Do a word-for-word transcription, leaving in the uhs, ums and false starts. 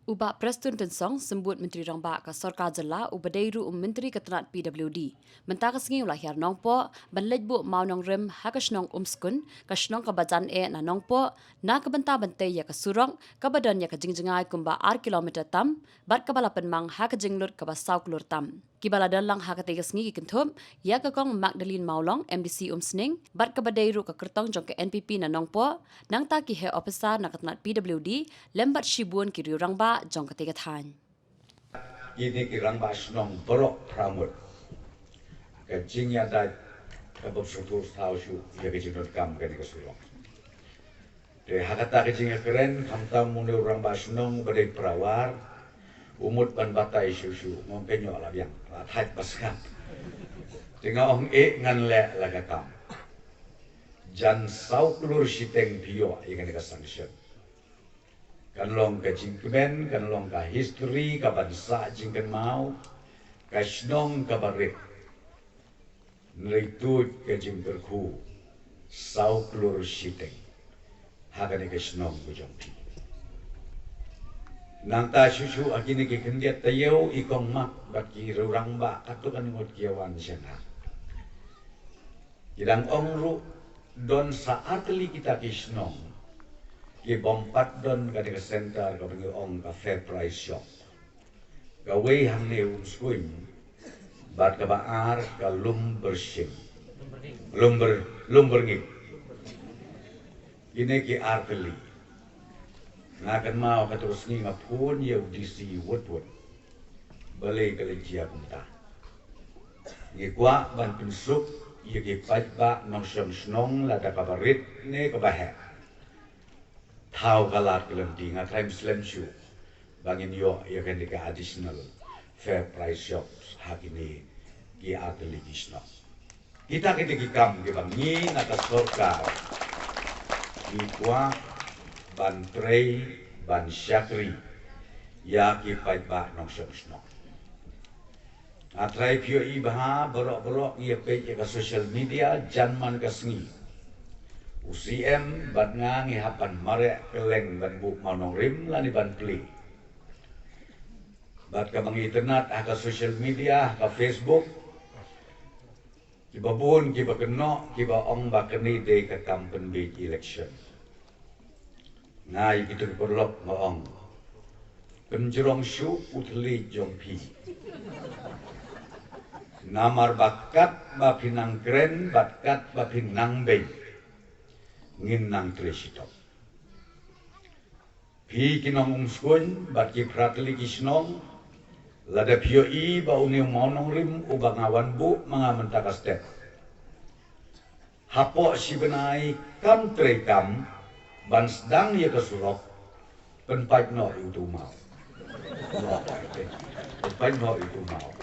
U Bah Prestone Tynsong, Symbud Myntri Rangbah ka Sorkar Jylla, uba dei ruh u Myntri ka tnad P W D, mynta ka sngi u la hiar Nongpoh ban leit buh mawnongrim ha ka shnong Umskun, ka shnong kaba jan eh na Nongpoh, na ka bynta ban tei ïa ka surok kaba don ïa ka jingjngai kumba ar kilometer tam bad kaba la pynmang ha ka jinglut kaba saw klur tam. Kiba la don lang ha katei ka sngi ki kynthup ïa ka Kong Magdalene Mawlong, M D C Umsning, bad kaba dei ruh ka kyrtong jong ka N P P na Nongpoh, nangta ki heh ophisar na ka tnad P W D lem bad shibun ki riew rangbah jong katei ka thaiñ. Kine ki rangbah shnong baroh phra ngut, ka jingïadei kaba sngewthuh sngewthuh shuh ïa ka jingdonkam kane ka surok. Te ha kata ka jingïakren, khamtam une u rangbah shnong ba dei para war u mut ban batai shuh shuh, ngong kynnoh la biang, la thait ba sngap. Te nga ong eh, ngan leh la ka kam. Jan saw klur shiteng phi ïoh ïa kane ka sanction. Kan long ka jingkmen, kan long ka history kaban sah jingkynmaw, ka shnong kaba rit. Nrei tuid ka jingkyrkhu saw klur shiteng ha kane ka shnong ka jong phi. Nangta shuh shuh ha kine ki khyndiat taïew, i Kong Mak bad ki riew rangbah katto katne ngut ki ïa wan sha nga. Ki dang ong ruh, don sa artylli kita ki shnong ki bym pat don kane ka center kaba ngi ong ka fair price shop. Kawei hangne Umskuin, bad kaba ar ka Lumbershim. Lumber, Lumberngit. Kine ki artylli. Nga kynmaw katto ka sngi nga phone ïa u D C wut wut. Balei ka la jia kumta? Ngi kwah ban pynsuk ïa ki paidbah nongshong shnong, lada kaba rit ne kaba heh. Thaw ka lad ka lynti, nga tharai slem shuh ba ngin ïoh ïa kane ka additional fair price shops ha kine ki artylli ki shnong. Kita kine ki kam kiba ngi na ka sorkar ngi kwah ban trei, ban shakri ïa ki paidbah nongshong shnong. Nga tharai phi ïohi bha, baroh baroh ngi ïa peit ïa ka social media jan man ka sngi. U C M bad nga ngi hap ban mareh kylleng ban buh mawnongrim lane ban plie. Bad kaba ngi itynnad ha ka social media, ha ka Facebook, kiba bun kiba kynnoh, kiba ong ba kane dei ka kam pynbeit election. Nga ïa kito ki paralok nga ong, pynjrong shuh u thylliej jong phi. Namar ba katba phi nang kren bad katba phi nang beiñ, ngin nang trei shitom. Phi ki nong Umskuin bad ki phra tylli ki shnong, lada phi ïohi ba une u mawnongrim uba nga wan buh ma nga mynta ka step, hapoh shi bnai kam trei kam ban sdang ïa ka surok, pynpait noh ïa uto u maw. Pynpait noh ïa uto u maw.